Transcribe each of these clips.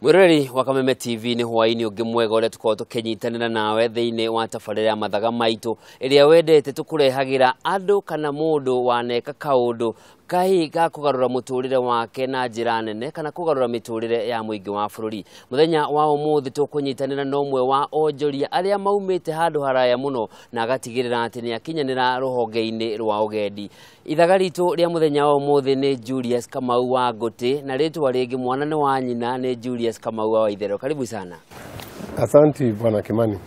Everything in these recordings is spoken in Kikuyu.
Mwiroreri wa Kameme TV nĩ hwaĩ-inĩ ũngĩ mwega ũrĩa tũkoragwo tũkĩnyitanĩra nawe thĩinĩ wa tabarĩra ya mathaga maitũ ĩrĩa wendete tũkũrehagĩra andũ kana mũndũ waneka kaũndũ kahi ga kũgarũra mũtũrĩre wake na njĩra nene kana kũgarũra mĩtũrĩre ya mũingĩ wa bũrũri. Mũthenya wa ũmũthĩ tũkũnyitanĩra na ũmwe wa onjoria arĩa maumĩte handũ haraya mũno na agatigĩrĩra atĩ nĩ akinyanĩra rũhonge-inĩ rwa ũgendi. Ithaga ritũ rĩa mũthenya wa ũmũthĩ nĩ Julius Kamau wa Ngũtĩ na rĩtwa rĩngĩ mwana nĩ wa nyina nĩ Julius Kamau wa Waitherero. Karibu sana. Asanti bwana Kimani.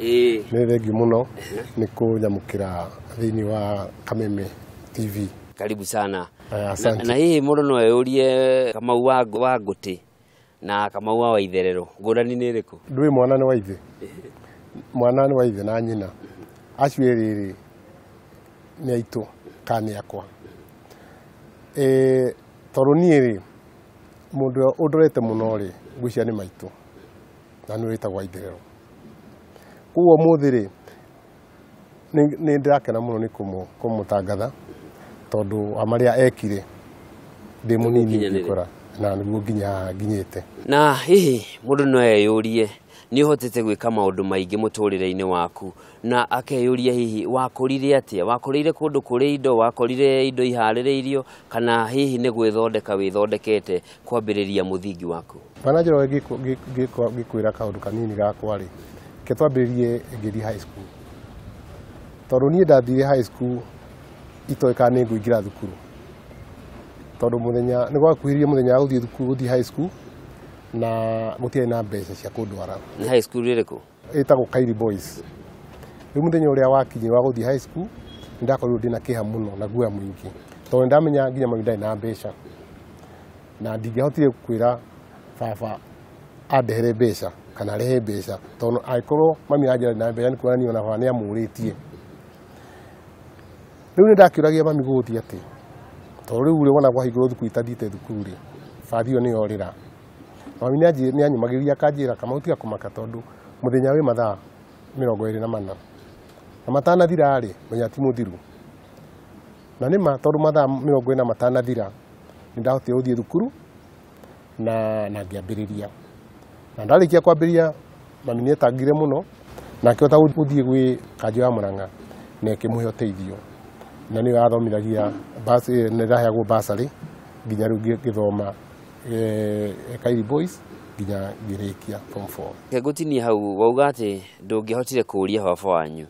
Nĩ thengiũ mũno nĩ kũnyamũkĩra thĩinĩ wa Kameme TV. Karibu sana. Asante. Na hihi mũndũ no eyũrie Kamau wa Ngũtĩ na Kamau wa Waitherero ngũrani nĩ ĩrĩkũ? Ndũĩ mwana nĩ wa ithe. Mwana nĩ wa ithe na nyina. Acio erĩ rĩ nĩ aitũ kana nĩ akwa. Tondũ niĩ rĩ mũndũ ũrĩa ũndorete mũno rĩ ngwĩciria nĩ maitũ na nĩwe wĩtagwo Waitherero. Koguo ũmũthĩ rĩ nĩ ndĩrakena mũno nĩ kũmũtangatha tondũ wa marĩa ekire ndĩ mũnini ngĩkũra na nĩguo nginya nginyĩte. Na hihi mũndũ no eyũrie nĩ ũhotete gwĩka maũndũ maingĩ mũtũrĩre-inĩ waku na akeyũria hihi wakũrire atĩa? Wakũrĩire kũndũ kũrĩ indo, wakorire indo iharĩrĩirio kana hihi nĩ gwĩthondeka wĩthondekete kwambĩrĩria mũthingi waku? Bwana Njoroge, ngĩkwĩra kaũndũ kanini gakwa rĩ, reke twambĩrĩrie ngĩthiĩ high school. Tondũ niĩ ndathire high school itoĩ kana nĩ ngũingĩra thukuru. Tondũ mũthenya nĩ gwakuhĩrĩirie mũthenya wa gũthiĩ thukuru, gũthiĩ high school na gũtiarĩ na mbeca cia kũndwara. Nĩ high school ĩrĩkũ? Ĩtagwo Kairi Boys. Rĩu mũthenya ũrĩa wakinyire wa gũthiĩ high school nĩ ndakorirwo ndĩna kĩeha mũno na guoya mũingĩ. Tondũ nĩ ndamenya nginya mami ndarĩ na mbeca. Na ndingĩahotire kwĩra baba andehere mbeca kana arehe mbeca tondũ angĩkorwo mami aranjĩra ndĩ na mbeca nĩ kuonania ona baba nĩ amũrĩtie. Rĩu nĩ ndakĩũragia mami gũgũthiĩ atĩa? Tondũ rĩu rĩ wona kwahingũrwo thukuru itathiĩte thukuru rĩ, bathi ĩyo nĩyo rĩra. Mami nĩ anyumagĩrĩria akanjĩra Kamau tiga kũmaka tondũ mũthenya wĩ mathaa 24. Na matanathira rĩ, mũthenya ti mũthiru. Na nĩ ma tondũ mathaa 40 matanathira nĩ ndahotire gũthiĩ thukuru na ngĩambĩrĩria. Na ndarĩkia kwambĩrĩria mami nĩ etangire mũno na akĩhota gũthiĩ gwĩ kanjũ ya Mũrang'a na ĩkĩmũhe ũteithio. Na nĩyo yathomithagia nĩ ndaheagwo bursary nginya rĩu ngĩthoma Kairi Boys nginya ngĩrĩkia form 4. Reke ngũtinie hau wauga atĩ ndũngĩahotire kũũria baba wanyu,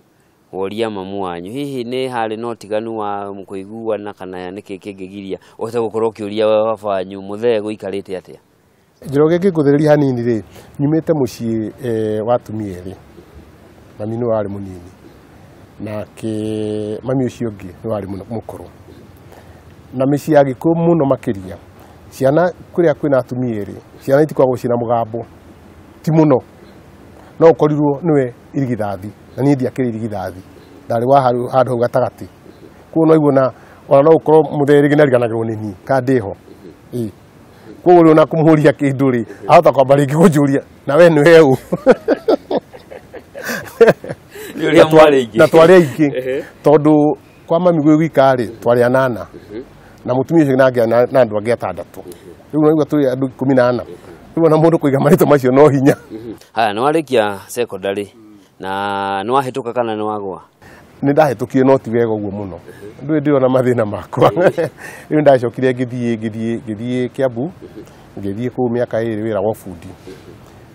woria mamu wanyu. Hihi nĩ harĩ na ũtiganu wa kũiguana kana nĩkĩ kĩngĩgiria ũhote gũkorwo ũkĩũria baba wanyu mũthee gũikarĩte atĩa? Njoroge ngĩngũthĩrĩria hanini rĩ, nyumĩte mũciĩ wa atumia erĩ. Mami nĩwe warĩ mũnini nake mami ũcio ũngĩ nĩ warĩ mũkũrũ. Na mĩciĩ ya Gĩkũyũ mũno makĩria ciana kũrĩa kwĩna atumia erĩ, ciana itikoragwo ciĩna mũgambo ti mũno, no ũkorirwo nĩwe irigithathi na niĩ ndiakĩrĩ irigithathi, ndarĩ wa handũ hau gatagatĩ. Koguo no aigua ona no ũkorwo mũthee rĩngĩ nĩ ariganagĩrwo nĩ niĩ kana ndĩho. Koguo rĩu ona kũmũria kĩndũ rĩ, ahota kwamba rĩngĩ kũnjũria na we nĩwe ũ? Na twarĩ aingĩ tondũ kwa mami gwĩ gwika rĩ twarĩ anana na mũtumia ũcio nake na andũ angĩ atandatũ. Rĩu ũraigua tũrĩ andũ 14. Rĩu ona mũndũ kũiga marĩtwa macio no hinya. Haya, nĩ warĩkia secondary na nĩ wahĩtũka kana nĩ wagũa? Nĩ ndahĩtũkire no ti wega ũguo mũno. Ndũĩ ndĩrona mathĩna makwa. Rĩu ndacokire ngĩthiĩ Kiambu, ngĩthiĩ kũu mĩaka ĩrĩ wĩra wa ũbundi.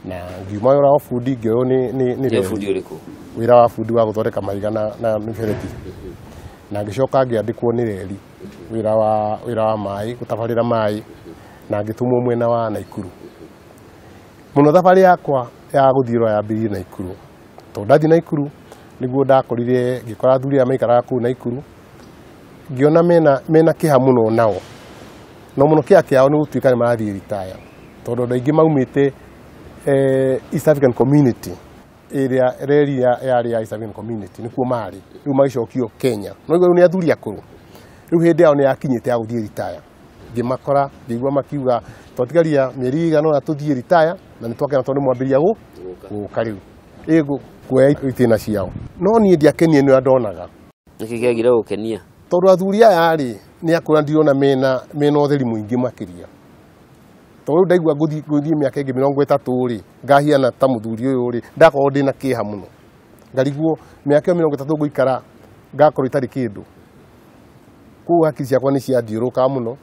Na ngiuma wĩra wa ũbundi ngĩoywo nĩ Nĩ ũbundi ũrĩkũ? Wĩra wa bundi wa gũthondeka mahiga na mĩberethi. Na ngĩcoka ngĩandĩkwo nĩ reri wĩra wa maĩ, gũtabarĩra maĩ, na ngĩtũmwo mwena wa Naikuru. Mũno thabarĩ yakwa ya gũthiĩ Rũraya yambĩrĩirie Naikuru. Tondũ ndathiĩ Naikuru nĩguo ndakorire ngĩkora athuri aya maikaraga kũu Naikuru, ngĩona mena kĩeha mũno nao. No mũno kĩeha kĩao nĩ gũtuĩka nĩ marathiĩ ritaya. Tondũ andũ aingĩ maumĩte East African Community ĩrĩa reri yarĩ ya East African Community nĩkuo marĩ. Rĩu magĩcokio Kenya. No rĩu nĩ athuri akũrũ. Rĩu hĩndĩ yao nĩ yakinyĩte ya gũthiĩ ritaya. Ngĩmakora ngĩigua makiuga twatigaria mĩeri ĩigana ũna tũthiĩ ritaya na nĩ twakena tondũ nĩ mwambĩrĩria gũka rĩu. Ĩ kuoya itĩna ciao. No niĩ ndiakenire nĩ ũrĩa ndonaga. Nĩkĩ kĩagire gũkenia? Tondũ athuri aya rĩ nĩ akũra ndirona mena ũtheri mũingĩ makĩria. Tondũ rĩu ndaigua ngũthiĩ mĩaka ĩngĩ 30 rĩ, ngahiana ta mũthuri ũyũ rĩ, ndakorwo ndĩna kĩeha mũno. Ngarigwo mĩaka ĩyo 30 ngũikara ngakorwo itarĩ kĩndũ. Koguo hakiri ciakwa nĩ ciathiũrũrũkaga mũno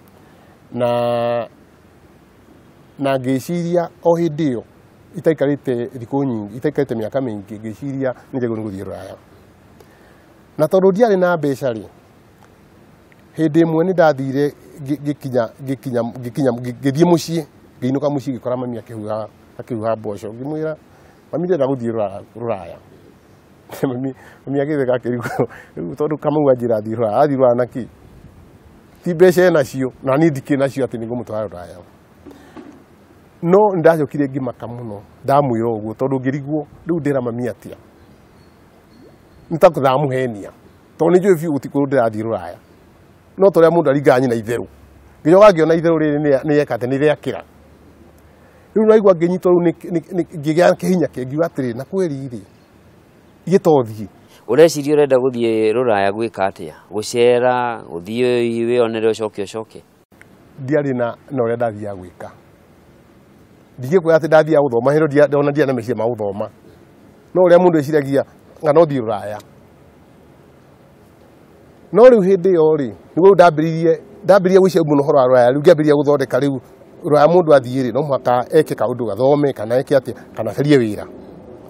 na ngĩciria o hĩndĩ ĩyo itaikarĩte thikũ nyingĩ, itaikarĩte mĩaka mĩingĩ, ngĩciria nĩ njagĩrĩirwo nĩ gũthiĩ rũraya. Na tondũ ndiarĩ na mbeca rĩ, hĩndĩ ĩmwe nĩ ndathire ngĩthiĩ mũciĩ, ngĩinũka mũciĩ ngĩkora mami akĩhuha mboco. Ngĩmwĩra mami ndĩrenda gũthiĩ rũraya. Mami agĩtheka akĩrigwo rĩu tondũ Kamau anjĩra athiĩ rũraya, athiĩ rũraya na kĩ? Ti mbeca enacio na niĩ ndikĩrĩ nacio atĩ nĩngũmũtwara rũraya. No nĩndacokire ngĩmaka mũno ndamwĩra ũguo tondũ ngĩrigwo rĩu ndĩra mami atĩa. Nĩ ta ndamũhenia tondũ nĩ njũĩ biũ gũtirĩ kũndũ ndĩrathiĩ rũraya. No ta ũrĩa mũndũ aringaga nyina itherũ. Ngĩcoka ngĩona itherũ rĩrĩ nĩ rĩeka atĩ nĩ rĩakĩra. Rĩu naigua ngĩnyitwo rĩu ngĩgĩa kĩhinya kĩngiuga atĩrĩ na kweri rĩ, ithe to thiĩ. Ũreciria ũrenda gũthiĩ rũraya gwĩka atĩa? Gũcera, gũthiĩ wĩonere ũcoke ũcoke? Ndiarĩ na ũrĩa ndathiaga gwĩka. Ndingĩkwĩra atĩ ndathiaga gũthoma, hĩndĩ ĩyo ona ndiarĩ na meciria ma gũthoma. No ũrĩa mũndũ eciragia nga no thiĩ rũraya. No rĩu hĩndĩ ĩyo rĩ, nĩguo rĩu ndambĩrĩirie gwĩciria mũno ũhoro wa rũraya, rĩu ngĩambĩrĩria gũthondeka rĩu rũraya mũndũ athiĩ rĩ, no mũhaka eke kaũndũ gathome kana eke atĩa kana acarie wĩra.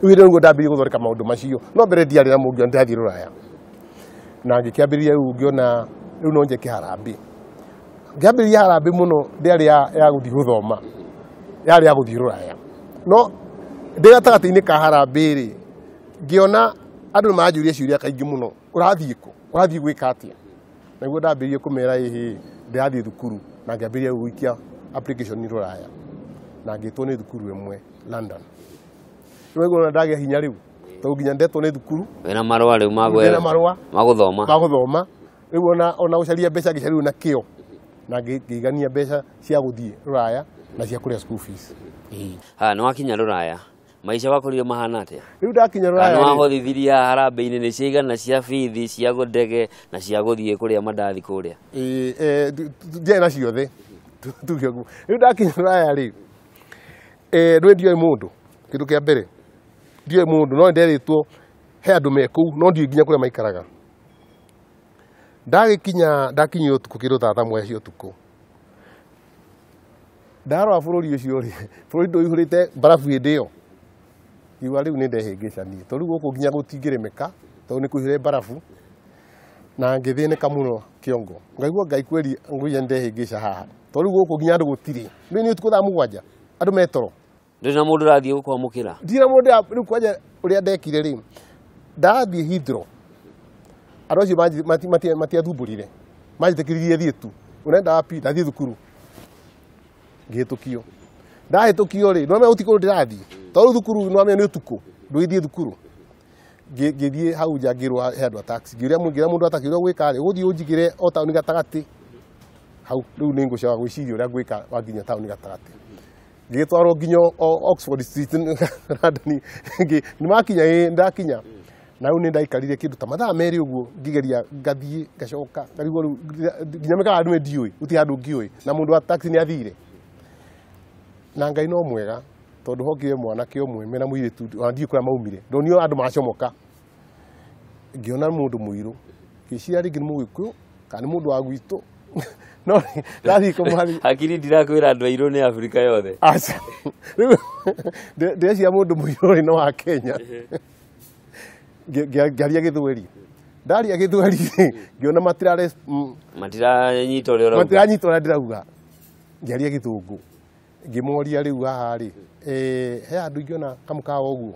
Rĩu hĩndĩ ĩyo nĩguo ndambĩrĩirie gũthondeka maũndũ macio. No mbere ndiarĩ na mũngĩ ndĩrathiĩ rũraya. Na ngĩkĩambĩrĩria rĩu ngĩona rĩu no njeke harambee. Ngĩambĩrĩria harambee mũno ndĩarĩ ya gũthiĩ gũthoma, yarĩ ya gũthiĩ rũraya. No ndĩ gatagatĩ-inĩ ka harambee rĩ, ngĩona andũ nĩ maranjũria ciũria kaingĩ mũno, ũrathiĩ kũ? Ũrathiĩ gwĩka atĩa? Nĩguo ndambĩrĩirie kũmera ĩhĩ ndĩrathiĩ thukuru na ngĩambĩrĩria gũikia application rũraya. Na ngĩtwo nĩ thukuru ĩmwe London. Rĩu waigua ndagĩa hinya rĩu, tondũ nginya ndetwo nĩ thukuru. Wĩna marũa rĩu Ndĩna marũa ma gũthoma. Ma gũthoma. Rĩu ona gũcaria mbeca ngĩcaria rĩu na kĩo. Na ngĩigania mbeca cia gũthiĩ rũraya na cia kũrĩa school fees. Ha, nĩ wakinya rũraya. Maica wakorire mahana atĩa? Rĩu ndakinya rũraya Nĩ rĩ. wahotithirie harambee-inĩ nĩ ciaigana cia bithi, cia ndege na cia gũthiĩ kũrĩa mandathi kũrĩa? Ĩĩ, ndiarĩ na ciothe. Tuge ũguo. Rĩu ndakinya rũraya rĩ, rĩu ndioĩ mũndũ, kĩndũ kĩa mbere. Ndioĩ mũndũ, no nĩnderĩtwo he andũ me kũu, no ndiũĩ nginya kũrĩa maikaraga. Ndagĩkinya, ndakinyire ũtukũ kĩndũ thaa 1 cia ũtukũ. Ndarora bũrũri ũcio rĩ, bũrũri ndũihũrĩte mbarabu hĩndĩ ĩyo. Ngiuga rĩu nĩ ndehĩngĩcania, tondũ rĩu gũkũ nginya gũtingĩrĩmĩka, tondũ nĩ kũihũire mbarabu. Na ngĩthĩnĩka mũno kĩongo. Ngaigua Ngai kweri ngũiya nĩ ndehĩngĩca haha. Tondũ rĩu gũkũ nginya andũ gũtirĩ. Rĩu nĩ ũtukũ thaa 7, andũ me toro. Ndũrĩ na mũndũ ũrathiĩ gũkwamũkĩra? Ndirĩ na mũndũ rĩu kwanja ũrĩa ndekire rĩ, ndathiĩ Heathrow. Andũ acio matiathumbũrire. Manjĩtĩkĩririe thiĩ tu. Ũrenda wapi? Ndathiĩ thukuru. Ngĩhĩtũkio. Ndahĩtũkio rĩ, nĩwamenya gũtirĩ kũndũ ndĩrathiĩ. Tondũ thukuru nĩwamenya nĩ ũtukũ, ndũgĩthiĩ thukuru. Ngĩthiĩ hau nja ngĩrwo he andũ a taxi. Ngĩũria mũndũ wa taxi ũrĩa ũgwĩka rĩ, ũgũthiĩ ũnjigĩre o taũni gatagatĩ. Hau rĩu nĩ ngũcoka gwĩciria ũrĩa ngwĩka wakinya taũni gatagatĩ. Ngĩgĩtwarwo nginya Oxford Street London. Nĩmakinya, ĩĩ ndakinya. Na rĩu nĩ ndaikarire kĩndũ ta mathaa 2 ũguo ngĩgeria ngathiĩ ngacoka ngarigwo rĩu nginya mĩkawa nĩ ndiũĩ, gũtirĩ handũ ngĩũĩ na mũndũ wa taxi nĩ athire. Na Ngai no mwega tondũ hokire mwanake ũmwe mena mũirĩtu ona ndiũĩ kũrĩa maumire, ndonire andũ macomoka. Ngĩona mũndũ mũirũ, ngĩciria rĩngĩ nĩ mũgĩkũyũ kana nĩ mũndũ wa gwitũ. No ndathiĩ kũmwarĩria. Hakiri ndirakwĩra andũ airũ nĩ Afrika yothe. Aca. Rĩu ndĩreciria mũndũ mũirũ rĩ no wa Kenya. Ngĩaria Gĩthweri. Ndaria Gĩthweri ngĩona matiranyita ũrĩa ũrauga. Matiranyita ũrĩa ndĩrauga. Ngĩaria Gĩthũngũ. Ngĩmoria rĩu haha rĩ, he handũ ingĩona kamũkawa ũguo.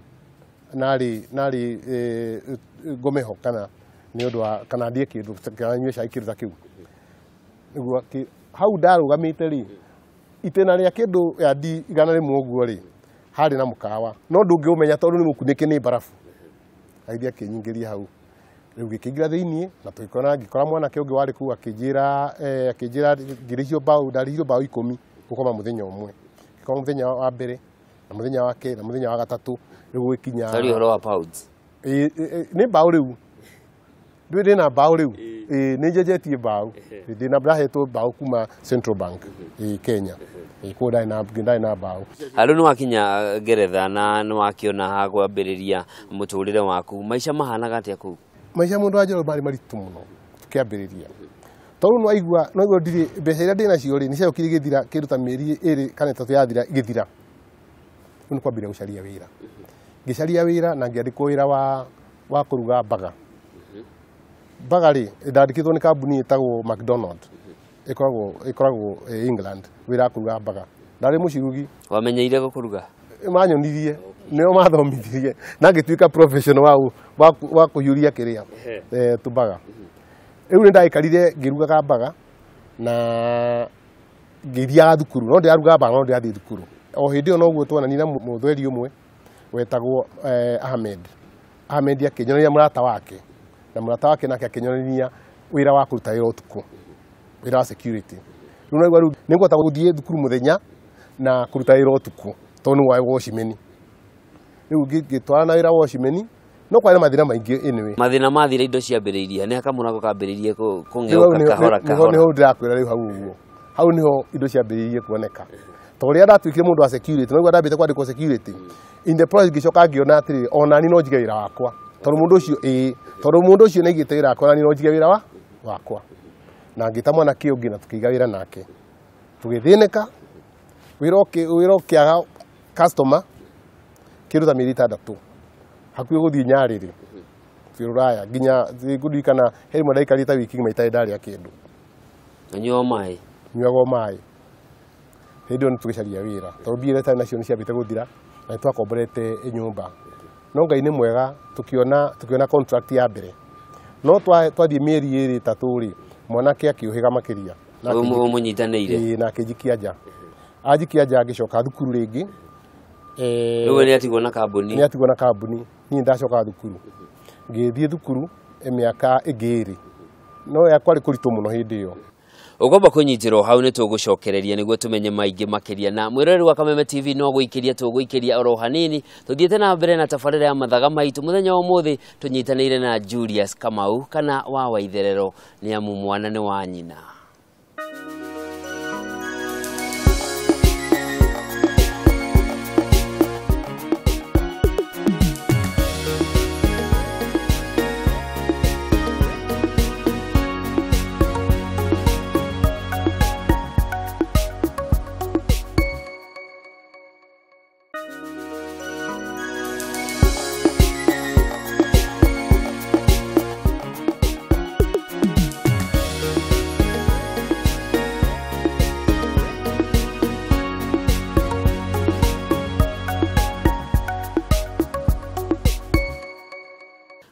Narĩ ngomeho kana nĩ ũndũ wa kana ndĩe kĩndũ kana nyue cai kĩndũ ta kĩu. Nĩguo hau ndarũgamĩte rĩ, itĩna rĩa kĩndũ yadi 100 ũguo rĩ, harĩ na mũkawa. No ndũngĩũmenya tondũ nĩ mũkunĩke nĩ mbarabu. Agĩthiĩ akĩnyingĩria hau. Rĩu ngĩkĩingĩra thĩiniĩ na tũgĩkora, ngĩkora mwanake ũngĩ warĩ kũu akĩnjĩra ngĩrĩhio mbaũ, ndarĩhirwo mbaũ 10 gũkoma mũthenya ũmwe. Ngĩkoma mũthenya wa mbere na mũthenya wa kerĩ na mũthenya wa gatatũ, rĩu gũgĩkinya Sorry, ũhoro wa pounds. Ĩĩ, nĩ mbaũ rĩu. Ndũĩ ndĩna mbaũ rĩu? Ĩĩ, nĩ njenjetie mbaũ. Ndĩna ndahetwo mbaũ kuma Central Bank, ĩĩ, Kenya. Koguo ndarĩ na mbaũ. Rĩu nĩ wakinya Ngeretha na nĩ wakĩona ha kwambĩrĩria mũtũrĩre waku, maica mahanaga atĩa kũu? Maica mũndũ wa Njoro marĩ maritũ mũno tukĩambĩrĩria, tondũ nĩwaigua ndirĩ mbeca iria ndĩ nacio rĩ, nĩ ciacokire igĩthira kĩndũ ta mĩeri 2 kana 3 yathira igĩthira. Rĩu nĩ kwambĩrĩria gũcaria wĩra. Ngĩcaria wĩra na ngĩandĩkwo wĩra wa kũruga mbaga. Mbaga rĩ, ndandĩkĩtwo nĩ kambuni ĩtagwo McDonald, ĩkoragwo England, wĩra wa kũruga mbaga. Ndarĩ mũcirugi. Wamenyeire gũkũruga? Manyonirie, nĩo mathomithirie na ngĩtuĩka professional wa kũhiũria kĩrĩa tũmbaga. Rĩu nĩ ndaikarire ngĩrugaga mbaga na ngĩthiaga thukuru, no ndĩraruga mbaga no ndĩrathiĩ thukuru. O hĩndĩ ĩyo noguo twonanire na mũthweri ũmwe wetagwo Ahmed. Ahmed akĩnyonia mũrata wake, na mũrata wake nake akĩnyonia wĩra wa kũruta wĩra ũtukũ, wĩra wa security. Rĩu naigua rĩu nĩngũhota gũthiĩ thukuru mũthenya na kũruta wĩra ũtukũ tondũ nĩ wa watchman. Rĩu ngĩtwarana wĩra wa watchman, no kwarĩ na mathĩna maingĩ anyway. Mathĩna mathira indo ciambĩrĩirie, nĩ kamũrango kambĩrĩirie kũng'eũka kahora kahora. Nĩho ndĩrakwĩra rĩu hau ũguo. Hau nĩho indo ciambĩrĩirie kuoneka. Tondũ rĩrĩa ndatuĩkire mũndũ wa security, naigua ndambĩte kwandĩkwo security. In the process ngĩcoka ngĩona atĩrĩrĩ, ona niĩ no njige wĩra wakwa. Tondũ mũndũ ũcio, tondũ mũndũ ũcio nĩaigĩte wĩra wakwa, ona niĩ no njige wĩra wakwa. Na ngĩta mwanake ũngĩ na tũkĩiga wĩra nake. Tũgĩthĩnĩka, wĩra ũkĩaga customer kĩndũ ta mĩeri 6. Hakuhĩ gũthiĩ Nyarĩrĩ, twĩ Rũraya, nginya ngũririkana he rĩmwe ndaikarire ta wiki ng'ima itarĩ ndarĩa kĩndũ. Na nyuaga maĩ? Nyuaga o maĩ. Hĩndĩ ĩyo nĩ tũgĩcaria wĩra, tondũ mbia iria itarĩ nacio nĩ ciambĩte gũthira, na nĩ twakomborete nyũmba. No Ngai nĩ mwega, tũkĩona contract ya mbere. No twathiĩ mĩeri 2 3 rĩ, mwanake akĩũhĩga makĩria. Ũyũ mũnyitanĩire? Ĩĩ, na akĩnjikia nja. Anjikia nja ngĩcoka thukuru rĩngĩ. Rĩu nĩ atigwo na kambuni? Nĩ atigwo na kambuni. Niĩ ndacoka thukuru. Ngĩthiĩ thukuru mĩaka ĩngĩ 2. No ya kwarĩ kũritũ mũno hĩndĩ ĩyo. Ũngĩamba kũnyitĩrwo hau nĩ tũgũcokereria nĩguo tũmenye maingĩ makĩria, na mwĩroreri wa Kameme TV no gũikĩria tũgũikĩria oro hanini. Tũthiĩte na mbere na tabarĩra ya mathaga maitũ mũthenya wa ũmũthĩ, tũnyitanĩire na Julius Kamau kana wa Waitherero, nĩ amu mwana nĩ wa nyina.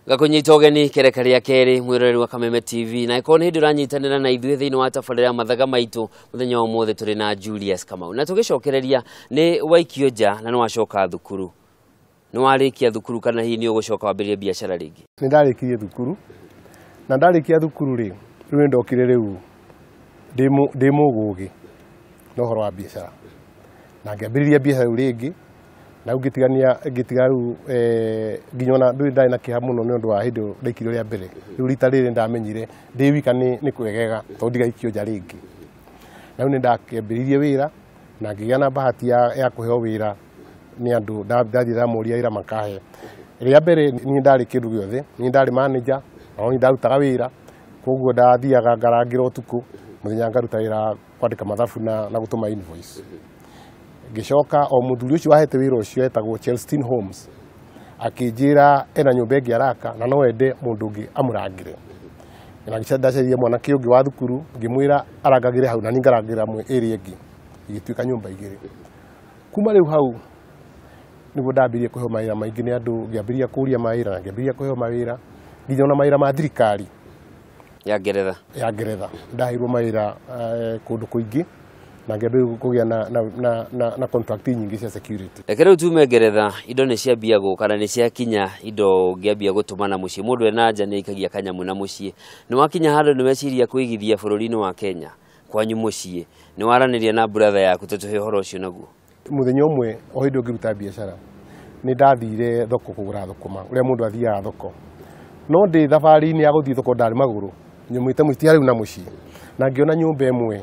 Gakunyita ũgeni kereka rĩa kerĩ mwĩroreri wa Kameme TV, na ĩkorwo nĩ hĩndĩ ũranyitanĩra na ithuĩ thĩinĩ wa tabarĩra ya mathaga maitũ mũthenya wa ũmũthĩ tũrĩ na Julius Kamau, na tũgĩcokereria nĩ waikio nja na nĩ wacoka thukuru. Nĩ warĩkia thukuru kana hihi nĩ ũgũcoka wambĩrĩrie biacara rĩngĩ? Nĩ ndarĩkirie thukuru, na ndarĩkia thukuru rĩ, rĩu nĩ ndokire rĩu ndĩ mũgũgĩ na ũhoro wa biacara, na ngĩambĩrĩria biacara rĩu rĩngĩ. Na rĩu ngĩtigania, ngĩtiga rĩu, nginya ona ndũrĩ ndarĩ na kĩeha mũno nĩ ũndũ wa hĩndĩ ĩyo ndaikirio rĩa mbere. Rĩu rita rĩrĩ ndamenyire ndĩ wika nĩ kwegega tondũ ndigaikio nja rĩngĩ. Na rĩu nĩ ndakĩambĩrĩirie wĩra na ngĩgĩa na bahati ya kũheo wĩra nĩ andũ, ndathiĩ ndamoria wĩra makahe. Rĩa mbere niĩ ndarĩ kĩndũ gĩothe, niĩ ndarĩ manager, na niĩ ndarutaga wĩra, koguo ndathiaga ngarangĩra ũtukũ, mũthenya ngaruta wĩra kwandĩka mathabu na gũtũma invoice. Ngĩcoka o mũthuri ũcio wahete wĩra ũcio etagwo Chelsea Holmes, akĩnjĩra ena nyũmba ĩngĩ araka na no ende mũndũ ũngĩ amũrangĩre. Na ngĩcoka ndacaririe mwanake ũngĩ wa thukuru, ngĩmwĩra arangagĩre hau na niĩ ngarangĩra ĩrĩa ĩngĩ, igĩtuĩka nyũmba 2. Kuma rĩu hau nĩguo ndambĩrĩirie kũheo mawĩra maingĩ nĩ andũ, ngĩambĩrĩria kũũria mawĩra na ngĩambĩrĩria kũheo mawĩra nginya ona mawĩra ma thirikari ya Ngeretha. Ya Ngeretha ndaheirwo mawĩra kũndũ kũingĩ na ngĩambĩrĩria kũgĩa na contract nyingĩ cia security. Reke rĩu tume Ngeretha, indo nĩ ciambia gũka na nĩ ciakinya indo ũngĩambia gũtũma na mũciĩ. Mũndũ ena nja nĩ aikagia kanyamũ na mũciĩ. Nĩ wakinya handũ nĩ weciria kũigithia bũrũri-inĩ wa Kenya kwanyu mũciĩ, nĩ waranĩria na brother yaku tũtũhe ũhoro ũcio naguo? Mũthenya ũmwe o hĩndĩ ũngĩruta biacara nĩ ndathire thoko kũgũra thũkũma, ũrĩa mũndũ athiaga thoko. No ndĩ thabarĩ-inĩ ya gũthiĩ thoko ndarĩ magũrũ, nyumĩte mũciĩ rĩu na mũciĩ, na ngĩona nyũmba ĩmwe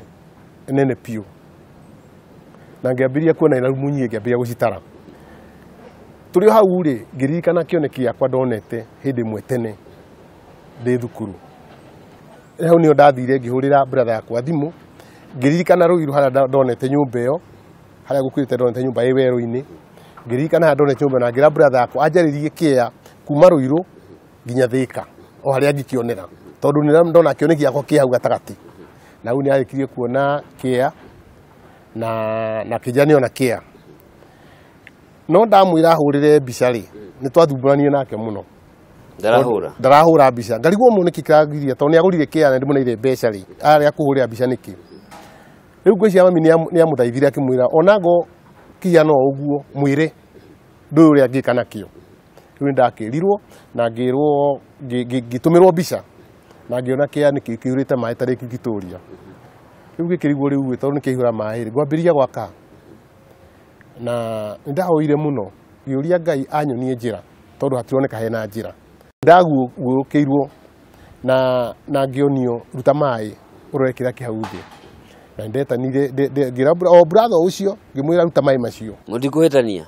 nene biũ. Na ngĩambĩrĩria kuona ina rumu nyingĩ, ngĩambĩrĩria gũcitara. Tũrĩ o hau rĩ, ngĩririkana kĩoneki gĩakwa ndonete hĩndĩ ĩmwe tene ndĩ thukuru. Hau nĩho ndathire ngĩhũrĩra brother yakwa thimũ, ngĩririkana Rũirũ harĩa ndonete nyũmba ĩyo, harĩa gũkuĩte ndonete nyũmba ĩ werũ-inĩ, ngĩririkana harĩa ndonete nyũmba na ngĩra brother yakwa anjarĩrie kĩea kuma Rũirũ nginya Thĩka, o harĩa angĩkĩonera, tondũ nĩ ndona kĩoneki gĩakwa kĩ hau gatagatĩ. Na hau nĩ arĩkirie kuona kĩea na kĩnja nĩona kĩea. No ndamwĩra ahũrĩre mbica rĩ, nĩ twathumbũranire nake mũno. Ndarahũra. Ndarahũra mbica. Ngarigwo mũno nĩkĩ kĩragiria, tondũ nĩagũrire kĩea na ndĩmũneire mbeca rĩ, arĩa kũhũrĩra mbica nĩkĩ? Rĩu ngwĩciria mami nĩamũthaithire akĩmwĩra onango kĩhiana o ũguo mwĩre ndũĩ ũrĩa angĩka nakĩo. Rĩu nĩndakĩrirwo na ngĩrwo ngĩtũmĩrwo mbica na ngĩona kĩea nĩkĩ kĩihũrĩte maĩ ta Lake Victoria. Rĩu gĩkĩrigwo rĩu tondũ nĩkĩaihũra maĩ rĩ, ngwambĩrĩria gwaka. Na nĩndahoire mũno, ngĩũria Ngai anyonie njĩra tondũ hatironeka hena njĩra. Ndaguũkĩirwo na ngĩonio ruta maĩ ũrore kĩrĩa kĩ hau thĩ. Na nĩndetanire, ngĩra o brother ũcio ngĩmwĩra ruta maĩ macio. Mũtikũhĩtania?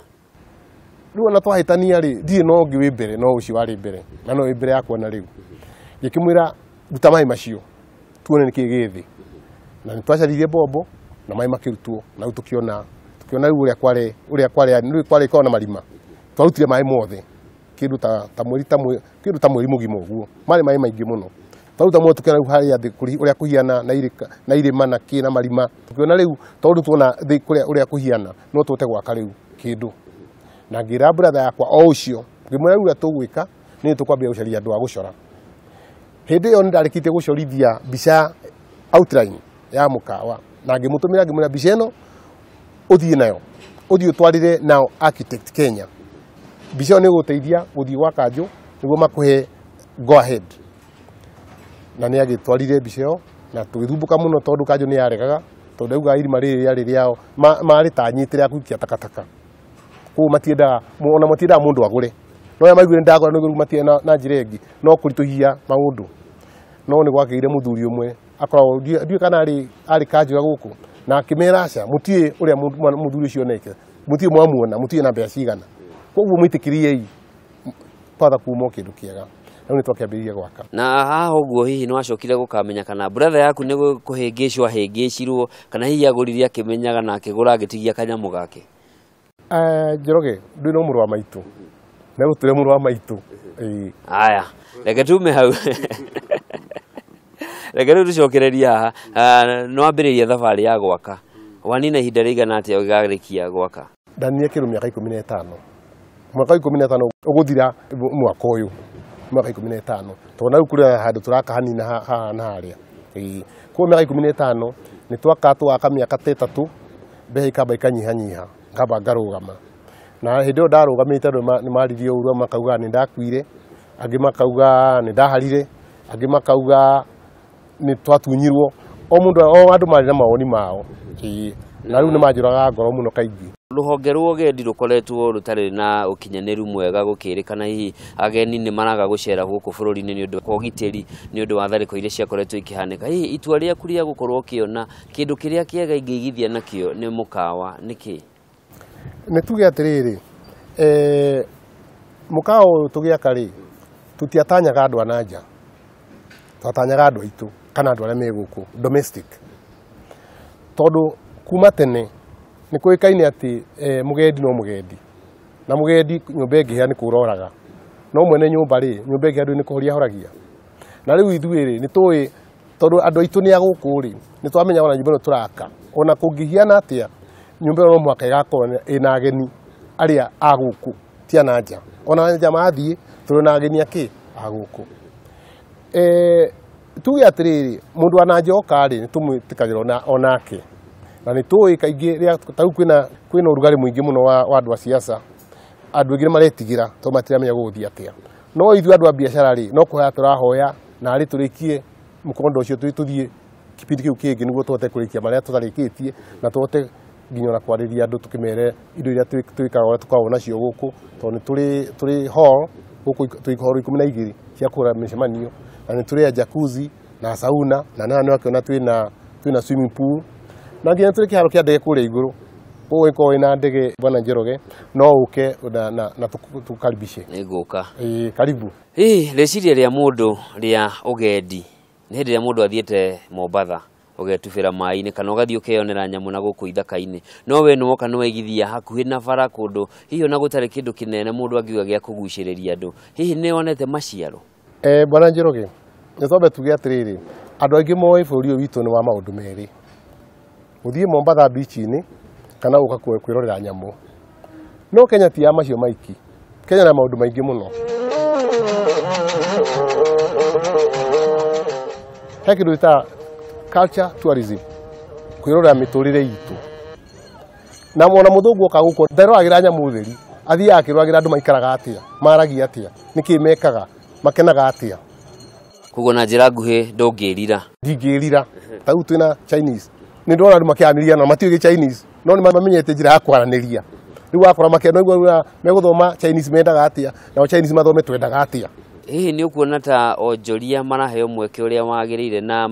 Rĩu ona twahĩtania rĩ, ndirĩ na ũngĩ wĩ mbere, no ũcio warĩ mbere, na no wĩ mbere yakwa na rĩu. Ngĩkĩmwĩra ruta maĩ macio tuone nĩkĩ gĩ thĩ. Na nĩtwacaririe mbombo na maĩ makĩrutwo, na rĩu tũkĩona rĩu ũrĩa kwarĩ, ũrĩa kwarĩ, rĩu kwarĩ korwo na marima. Twarutire maĩ mothe kĩndũ ta mweri ta kĩndũ ta mweri mũgima ũguo, marĩ maĩ maingĩ mũno. Twaruta mothe tũkĩona rĩu harĩa thĩ ũrĩa kũhiana na na irĩma na kĩ na marima. Tũkĩona rĩu tondũ tuona thĩ kũrĩa ũrĩa kũhiana no tũhote gwaka rĩu kĩndũ. Na ngĩra brother yakwa o ũcio, ngĩmwĩra rĩu ũrĩa tũgwĩka nĩ tũkwambia gũcaria andũ a gũcora. Hĩndĩ ĩyo nĩndarĩkĩtie gũcorithia mbica outline ya mũkawa, na ngĩmũtũmĩra ngĩmwĩra mbica ĩno ũthiĩ nayo, ũthiĩ ũtwarĩre nao Architect Kenya. Mbica ĩyo nĩ ĩgũgũteithia gũthiĩ gwa kanjũ nĩguo makũhe go ahead. Na nĩ agĩtwarire mbica ĩyo na tũgĩthumbũka mũno tondũ kanjũ nĩ yaregaga, tondũ augaga irima rĩrĩ rĩarĩ rĩao, marĩtanyĩte rĩa gũikia takataka. Koguo matiendaga, ona matiendaga mũndũ agũre. No arĩa maiguire nĩndagũra nĩguo rĩu matirĩ na njĩra ĩngĩ, no kũritũhia maũndũ. No nĩ gwakĩgĩire mũthuri ũmwe akoragwo, ndiũĩ kana arĩ kanjũ ya gũkũ, na akĩmera aca, mũtiũĩ ũrĩa mũthuri ũcio oneke, mũtiũĩ mwamuona, mũtiũĩ na mbeca cigana. Koguo mwĩtĩkĩriei kwatha kuma o kĩndũ kĩega. Rĩu nĩtwakĩambĩrĩirie gwaka. Na haha ũguo hihi nĩwacokire gũkamenya kana brother yaku nĩ kũhĩngĩcwo ahĩngĩcirwo, kana hihi agũrire akĩmenyaga na akĩgũra agĩtigia kanyamũ gake? Njoroge, ndũĩ no mũrũ wa maitũ. Na gũtũre mũrũ wa maitũ. Ĩĩ. Aya, reke tume hau. Reke rĩu tũcokererie haha. Nĩwambĩrĩria thabarĩ ya gwaka. Wanina ihinda rĩigana atĩa ũgĩkarĩkia gwaka? Ndaninire kĩndũ mĩaka 15. Mwaka wa 15 ũgũthira mwaka ũyũ. Mwaka 15. Tondũ na rĩu kũrĩ handũ tũraka hanini haha na harĩa. Ĩĩ. Koguo mĩaka 15 nĩ twaka twaka mĩaka ta 3, mbeca ikamba ikanyihanyiha, ngamba ngarũgama. Na hĩndĩ ĩyo ndarũgamĩte andũ nĩ maririe ũru, amwe makauga nĩ ndakuire, angĩ makauga nĩ ndaharire, angĩ makauga nĩ twatunyirwo. O mũndũ, o andũ marĩ na mawoni mao. Ĩĩ. Na rĩu nĩ manjũragaga ngoro mũno kaingĩ. Rũhonge rwa ũgendi rũkoretwo rũtarĩ na ũkinyanĩru mwega gũkĩrĩkana hihi ageni nĩ maraga gũcera gũkũ bũrũri-inĩ nĩ ũndũ wa ũgitĩri, nĩ ũndũ wa tharĩko iria ciakoretwo ikĩhanĩka. Hihi itua rĩaku rĩa gũkorwo ũkĩona kĩndũ kĩrĩa kĩega ingĩigithia nakĩo nĩ mũkawa nĩkĩ? Nĩ tuge atĩrĩrĩ, mũkawa ũyũ tũgĩaka rĩ, tũtiatanyaga andũ a na nja, twatanyaga andũ aitũ kana andũ arĩa me gũkũ domestic. Tondũ kuma tene nĩ kũĩkaine atĩ mũgendi no mũgendi, na mũgendi nyũmba ĩngĩhĩa nĩ kũroraga, no mwene nyũmba rĩ, nyũmba ĩngĩhĩa ndũĩ nĩ kũhoria ahoragia. Na rĩu ithuĩ rĩ, nĩ tũĩ tondũ andũ aitũ nĩ a gũkũ rĩ, nĩ twamenya ona nyũmba ĩno tũraka, ona kũngĩhiana atĩa, nyũmba ĩno no mũhaka ĩgakorwo ĩna ageni arĩa a gũkũ, ti a na nja. Ona nja mathiĩ, tũrĩ na ageni akĩ? A gũkũ. Tuge atĩrĩrĩ, mũndũ wa na nja oka rĩ, nĩ tũmwĩtĩkagĩra onake. Na nĩ tũĩ kaingĩ rĩrĩa ta rĩu kwĩna ũrugarĩ mũingĩ mũno wa andũ a siasa, andũ aingĩ nĩ maretigĩra tondũ matiramenya gũgũthiĩ atĩa. No ithuĩ andũ a biacara rĩ, no kũhoya tũrahoya na rĩ tũrĩkie mũkondo ũcio tũthiĩ kĩbindi kĩu kĩngĩ nĩguo tũhote kũrĩkia marĩa tũtarĩkĩtie, na tũhote nginya ona kwarĩria andũ tũkĩmere indo iria twĩkaga ũrĩa tũkoragwo nacio gũkũ, tondũ nĩ tũrĩ hall gũkũ twĩ hall 12 cia kũhũra mĩcemanio, na nĩ tũrĩ ya jacuzzi na sauna, na nĩ wakĩona twĩna swimming pool, na nginya tũrĩ kĩharo kĩa ndege kũrĩa igũrũ. Koguo ĩkorwo wĩna ndege bwana Njoroge no ũke na tũkaribishe. Nĩngũka. Ĩĩ, karibu. Hihi rĩciria rĩa mũndũ rĩa ũgendi nĩ hĩndĩ ĩrĩa mũndũ athiĩte Mombatha ũgetubĩra maĩ-inĩ kana ũgathiĩ ũkeyonera nyamũ na gũkũ ithaka-inĩ, no we nĩwoka nĩwaigithia hakuhĩ na bara kũndũ hihi ona gũtarĩ kĩndũ kĩnene mũndũ angiuga gĩa kũgucĩrĩria andũ, hihi nĩwonete maciaro? Bwana Njoroge, nĩ twambe tuge atĩrĩrĩ, andũ aingĩ moĩ bũrũri ũyũ witũ nĩ wa maũndũ merĩ, gũthiĩ Mombatha beach-inĩ kana gũka kwĩrorera nyamũ. No Kenya ti ya macio maiki, Kenya na maũndũ maingĩ mũno. He kĩndũ gĩtaga culture tourism, kwĩrorera mĩtũrĩre itũ. Na mwana mũthũngũ oka gũkũ ndaroragĩra nyamũ theri, athiaga akĩroragĩra andũ maikaraga atĩa, maragia atĩa, nĩkĩ mekaga, makenaga atĩa. Koguo na njĩra nguhĩ ndũngĩrira. Ndingĩrira. Ta rĩu twĩna Chinese, nĩ ndĩrona andũ makĩaranĩria na matiũĩ Chinese, no nĩ mamenyete njĩra ya kwaranĩria. Rĩu wakora makĩona megũthoma Chinese mendaga atĩa, nao Chinese mathome twendaga atĩa. Hihi nĩ ũkuona ta onjoria maraheo mweke ũrĩa wagĩrĩire na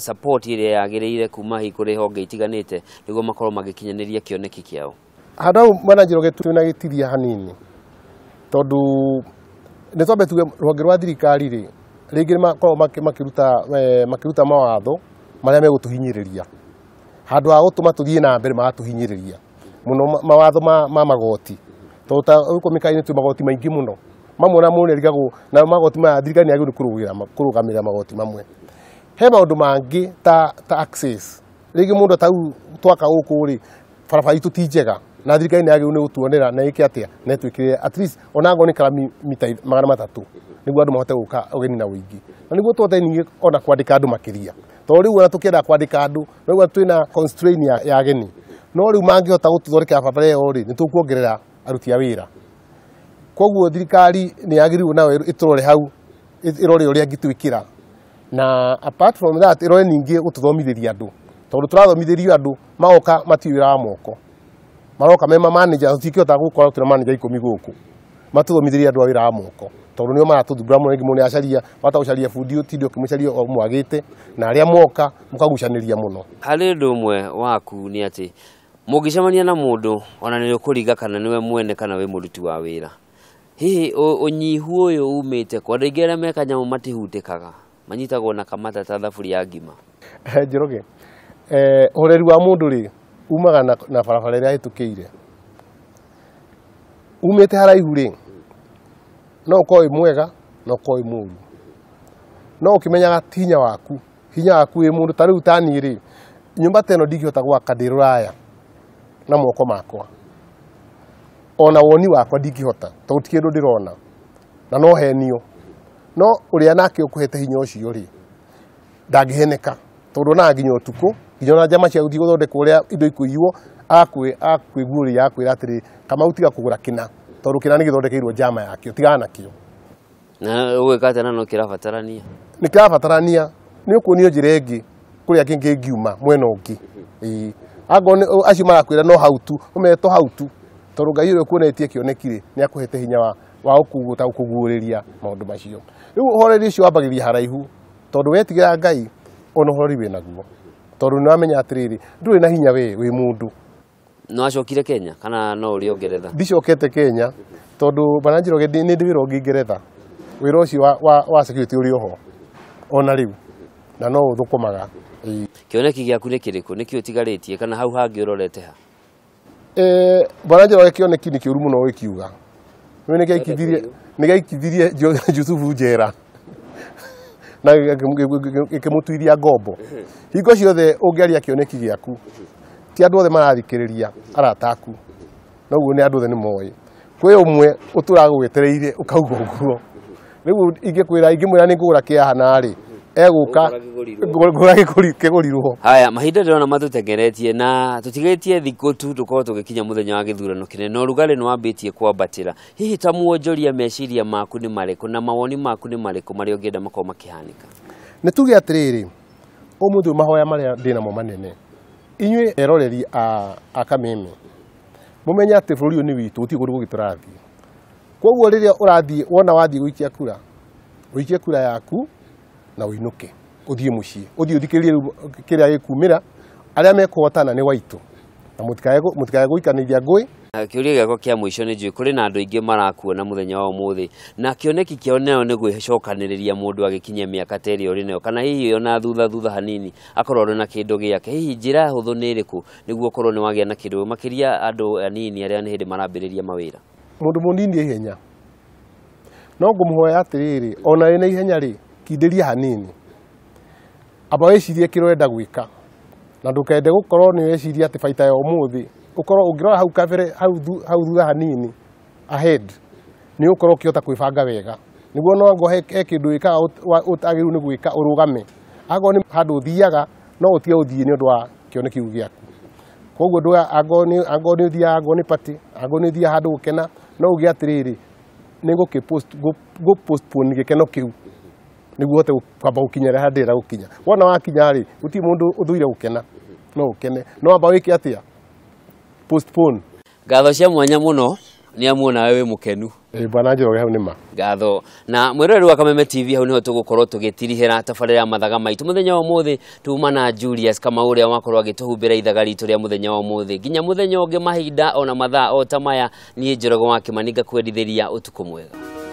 support ĩrĩa yagĩrĩire kuma hihi kũrĩ honge itiganĩte nĩguo makorwo magĩkinyanĩria kĩoneki kĩao? Handũ hau bwana Njoroge twĩna gĩtiria hanini, tondũ nĩ twambe tuge rũhonge rwa thirikari rĩ, rĩngĩ nĩ makoragwo makĩruta mawatho marĩa megũtũhinyĩrĩria. Handũ ha gũtũma tũthiĩ na mbere magatũhinyĩrĩria mũno, mawatho ma magoti, tondũ ta gũkũ mĩkawa-inĩ twĩ magoti maingĩ mũno, mamwe na mũndũ nĩarigagwo na magoti maya thirikari nĩyagĩrĩirwo nĩ kũrũgamĩrĩra magoti mamwe. He maũndũ mangĩ ta access, rĩngĩ mũndũ ta rĩu twaka gũkũ rĩ, barabara itũ ti njega na thirikari nĩyagĩrĩirwo nĩ gũtuonera na ĩke atĩa, na ĩtwĩkĩrĩre at least ona angorwo nĩ kara mita 300 nĩguo andũ mahote gũka ũgeni na ũingĩ, na nĩguo tũhote ningĩ ona kwandĩka andũ makĩria, tondũ rĩu ona tũkĩenda kwandĩka andũ rĩu twĩna constraint ya ageni, no rĩu mangĩhota gũtũthondekera barabara ĩyo rĩ, nĩ tũkuongerera aruti a wĩra. Koguo thirikari nĩ yagĩrĩirwo nayo ĩtũrore hau, ĩrore ũrĩa ĩngĩtwĩkĩra, na apart from that ĩrore ningĩ gũtũthomithĩria andũ, tondũ tũrathomithĩrio andũ magoka matiũĩ wĩra wa moko, maroka me ma manager, tũtingĩhota gũkorwo twĩna manager 10 gũkũ, matũthomithĩrie andũ a wĩra wa moko, tondũ nĩo maratũthumbũra mũno. Rĩngĩ mũndũ nĩacaria, wahota gũcaria bundi ũtinde ũkĩmũcaria o mwagĩte, na arĩa moka mũkagucanĩria mũno. Harĩ ũndũ ũmwe waku nĩ atĩ mũngĩcemania na mũndũ ona nĩ ũkũringa kana nĩwe mwene kana wĩ mũruti wa wĩra, hihi ũnyihu ũyũ umĩte kwa andũ aingĩ arĩa meka nyamũ matihutĩkaga, manyitagwo na kamata ta thaburia ya ngima? Njoroge, ũreri wa mũndũ rĩ umaga na barabara ĩrĩa ahĩtũkĩire. Umĩte haraihu rĩ, no ũkorwo wĩ mwega na ũkorwo wĩ mũũru, no ũkĩmenyaga ti hinya waku, hinya waku wĩ mũndũ. Ta rĩu ta niĩ rĩ, nyũmba ta ĩno ndingĩhota gwaka ndĩ rũraya na moko makwa, ona woni wakwa ndingĩhota, tondũ ti kĩndũ ndĩrona na no henio. No ũrĩa nake ũkũhete hinya ũcio rĩ, ndangĩheneka, tondũ onaga nginya ũtukũ, nginya ona njama cia gũthiĩ gũthondeka ũrĩa indo ikũiywo, akwĩguũria, akwĩra atĩrĩ, Kamau tiga kũgũra kĩna, tondũ kĩna nĩ gĩthondekeirwo njama yakĩo, tigana nakĩo. Na ũgwĩka atĩa na no kĩrabatarania? Nĩ kĩrabatarania, nĩ ũkuonio njĩra ĩngĩ kũrĩa kĩngiuma mwena ũngĩ. Ĩĩ, angorwo acio marakwĩra no hau tu, ũmere to hau tu, tondũ Ngai ũrĩa ũkuonetie kĩoneki rĩ, nĩ akũhete hinya wa gũkũguũrĩria maũndũ macio. Rĩu ũhoreri ũcio wambagĩrĩria haraihu, tondũ wetigĩra Ngai ona ũhoreri wĩ naguo, tondũ nĩ wamenya atĩrĩrĩ, ndũrĩ na hinya we wĩ mũndũ. No acokire Kenya kana no ũrĩ o Ngeretha? Ndicokete Kenya tondũ bwana Njoroge nĩ ndĩ wĩra ũngĩ Ngeretha, wĩra ũcio wa security ũrĩ oho ona rĩu, na no ũthũkũmaga. Kĩoneki gĩaku nĩ kĩrĩkũ? Nĩkĩ ũtigarĩtie kana hau hangĩ ũrorete ha? Bwana Njoroge, kĩoneki nĩ kĩũru mũno ũgĩkiuga. Nĩ gĩaikithirie Jusufu njera na gĩkĩmũtuiria ngombo. Hingo ciothe ũngĩaria kĩoneki gĩaku, ti andũ othe marathikĩrĩria arata aku, noguo nĩ andũ othe nĩ moĩ. Kwĩ ũmwe ũtũraga gũgwetereire ũkauga ũguo. Rĩu ingĩkwĩra, ingĩmwĩra nĩ ngũgũra kĩaha narĩ, egũka ngũra kĩgũrirwo. Haya, mahinda ndĩrona matũtengeretie na tũtigĩtie thikũ tu tũkorwo tũgĩkinya mũthenya wa gĩthurano kĩnene, na ũrugarĩ nĩ wambĩtie kwambatĩra. Hihi ta muonjoria meciria maku nĩ marĩkũ na mawoni maku nĩ marĩkũ marĩa ũngĩenda makorwo makĩhanĩka? Nĩ tuge atĩrĩrĩ, ũmũthĩ ũyũ mahoya marĩa ndĩnamo manene, inyuĩ eroreri a Kameme, mũmenye atĩ bũrũri ũyũ nĩ witũ, gũtirĩ kũndũ kũngĩ tũrathiĩ. Koguo rĩrĩa ũrathiĩ, wona wathiĩ gũikia kura, ũikie kura yaku na ũinũke, ũthiĩ mũciĩ, ũthiĩ ũthikĩrĩrie rĩu kĩrĩa gĩkumĩra, arĩa mekũhotana nĩ waitũ. Na mũtikae gũikanĩria ngũĩ. Kĩũria gĩakwa kĩa mũico nĩ njũĩ kũrĩ na andũ aingĩ marakuona mũthenya wa ũmũthĩ, na kĩoneki kĩao nayo nĩ gwĩcokanĩrĩria mũndũ agĩkinyia mĩaka ta ĩrĩa ũrĩ nayo, kana hihi ona thutha thutha hanini akorwo arĩ na kĩndũ gĩake. Hihi njĩra hũthũ nĩ ĩrĩkũ nĩguo ũkorwo nĩ wagĩa na kĩndũ, makĩria andũ anini arĩa nĩ hĩndĩ marambĩrĩria mawĩra? Mũndũ mũnini ihenya, no ngũmũhoya atĩrĩrĩ, ona wĩna ihenya rĩ, kindĩria hanini, amba wĩcirie kĩrĩa ũrenda gwĩka, na ndũkende gũkorwo nĩ weciria atĩ baita ya ũmũthĩ, ũkorwo ũngĩrora hau kabere, hau thutha hanini ahead, nĩ ũkorwo ũkĩhota kwĩbanga wega, nĩguo no angorwo he kĩndũ wĩkaga ũtagĩrĩirwo nĩ gwĩka ũrũgame, angorwo nĩ handũ ũthiaga no ũtige gũthiĩ nĩ ũndũ wa kĩoneki kĩu gĩaku. Koguo angorwo nĩ ũthiaga, angorwo nĩ party, angorwo nĩ ũthiaga handũ gũkena, no uge atĩrĩrĩ, nĩ ngũ postpone gĩkeno kĩu nĩguo ũhote kwamba gũkinyĩra harĩa ndĩrenda gũkinya. Wona wakinya rĩ, gũtirĩ mũndũ ũthũire gũkena, no ũkene, no amba wĩke atĩa? Postpone. Ngatho cia mwanya mũno nĩ amu onawe wĩ mũkenu. Bwana Njoroge, hau nĩ ma. Ngatho. Na mwĩroreri wa Kameme TV, hau niho tũgũkorwo tũgĩtirihĩra tabarĩra ya mathaga maitũ mũthenya wa ũmũthĩ. Tuma na Julius Kamau ũrĩa wakorwo agĩtũhumbĩra ithaga ritũ rĩa mũthenya wa ũmũthĩ. Nginya mũthenya ũngĩ, mahinda ona mathaa o ta maya, niĩ Njoroge wa Kĩmani ngakwendithĩria ũtukũ mwega.